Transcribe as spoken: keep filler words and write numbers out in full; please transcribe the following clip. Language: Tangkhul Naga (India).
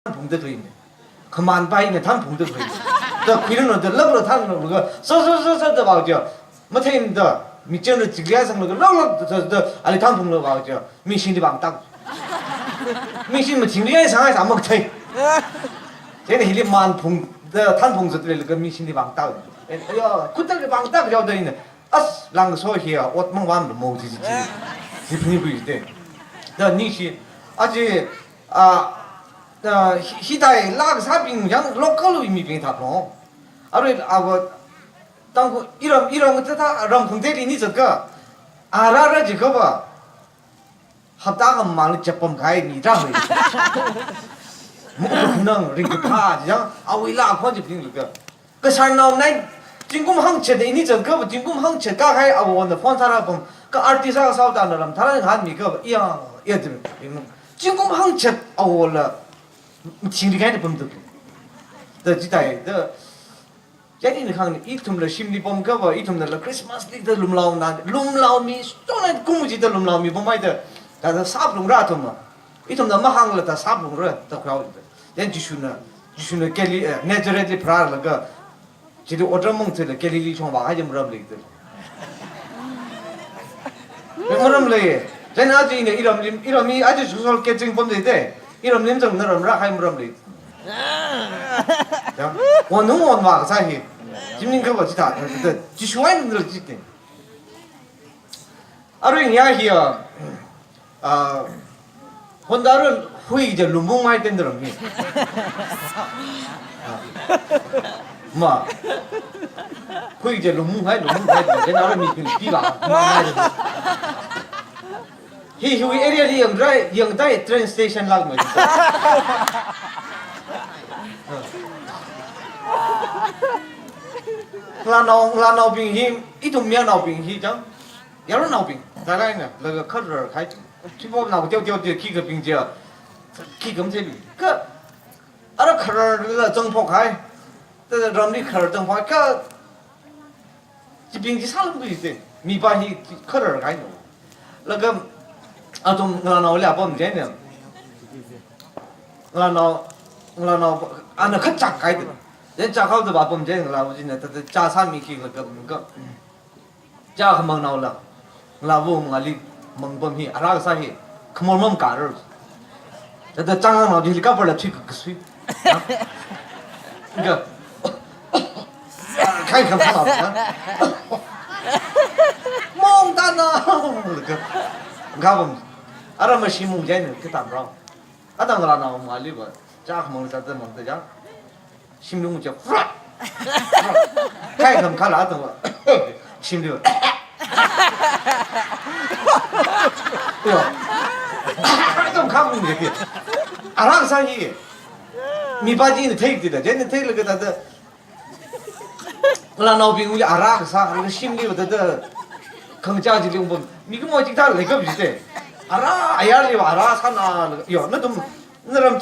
thanphungda khalei. Khamānpa hina thanphungda khalei. Da khuiranu da lāklu thanlāklaga, so, so, so, so, da vāo jiakha. Matheimada, michanra chikliya sanglaga, lāklāk, da, da, da, ali thanphunglaga vāo jiakha. Mishingli vāngtak. Mishing mathingli ai sangai sa makathei. Chieina hili mānphungda thanphung zatleilaga mishingli vāngtak. Eh, ayo, khuttali vāngtak jihaoda ina. As, langso hiya, ot mangvamlu mo, ji, ji, ji. Ji phini bui de. Da ningshi, aja, a, a, hi, hithāda laa kasābing yang local wui mibing thāplo. Arui, awa, Tangkhul, iram, iram kathāda, ram khangateili ni zatkha. Ara ra jiakhava. Hapta akha mamangli chapam kahai mi tarākha lei. Muknang ringkaphā jiakha, awuila akhon chi phinglaga. Kasarnao nai, zingkum hangchet ini zatkha, zingkum hangchet kahai awona phone sāra pam, ka artist akha sāhaoda na ram tharan hanmi kha, iya, iya, zim, zim. Zingkum hangchet awola, chingri kahaina pamda. Da chithāda, da, Chieina khangni, ithumla shimli pamkhava, ithumla Christmas li da lumlaona, lumlaomi, sona kum chida lumlaomi pamhaida, da, da sāphalungra athumva. Ithumna mahāngla da sāphalungra, da khuihaoda. Then Jishuna, Jishuna Gali-, eh, Nazareth li pharālaga, chili otram mangthila Galilee shong vāhai jam ram leida. Maram lei. Chieina aja ina iramli, iramli aja social gathering pamda de. Iramli zangna ram rāhai maram lei. Ya. Won nung won vā kasā hi. Jimning kha vā chithā, da, da, Jishu ai nung lei chithā. Arui ngayā hiya, ah, Honda run hui ja lumung ai ten ram hi. Ma. Hui ja lumung hai, lumung hai, ten arui mi pin pi ba. Ma, ma, ma. Hi, hi area li yangrai, yangdai train station lak mai. Ngalānao, ngalānaobing hi, ithum mayarnaobing hi chang. Yarnaobing, talaina, laga kharar khai. Chipomnao teo teo teo khikha bing ja. Khikha matheili. Kha, ara khararla zangphok hai. Tada ramli kharar zangphok hai. Kha, chibing chi sālum kui te. Mipa hi kharar kahaina. Laga athum ngalānaoli apam jaina. Ngalānao, ngalānao, ana kachak kahai te. Then chak haoda apam jaina ngalāva china, tada chā sāmi khilaga, kha. Chā khamangnaola. Ngalāva mangāli mangpam hi, ara kasā hi. Khamor mamkarar. Tada chāngangnao helicopter la chui ka kasui. Ha? Ga. Khai kham kham, ha? Mong tana. Ga. Ga bam. Ara mashimung jaina katam rao. Ada ngalānao mangāli va. Chā khamang tada mangda ja. Shimli ngu ja. Frat. Khai kham khala tangva. Shimli va. Yo. Tam kham ngu ja. Ara kasā hi. Mipa china theida, china theilaga tada. Ngalānaobing uli ara kasā, ara shimli va tada. Khangachā chili ungpam. Mikumo chithā leikap jite. Ara, ayarli va ara sāna. Yo, nathum, naram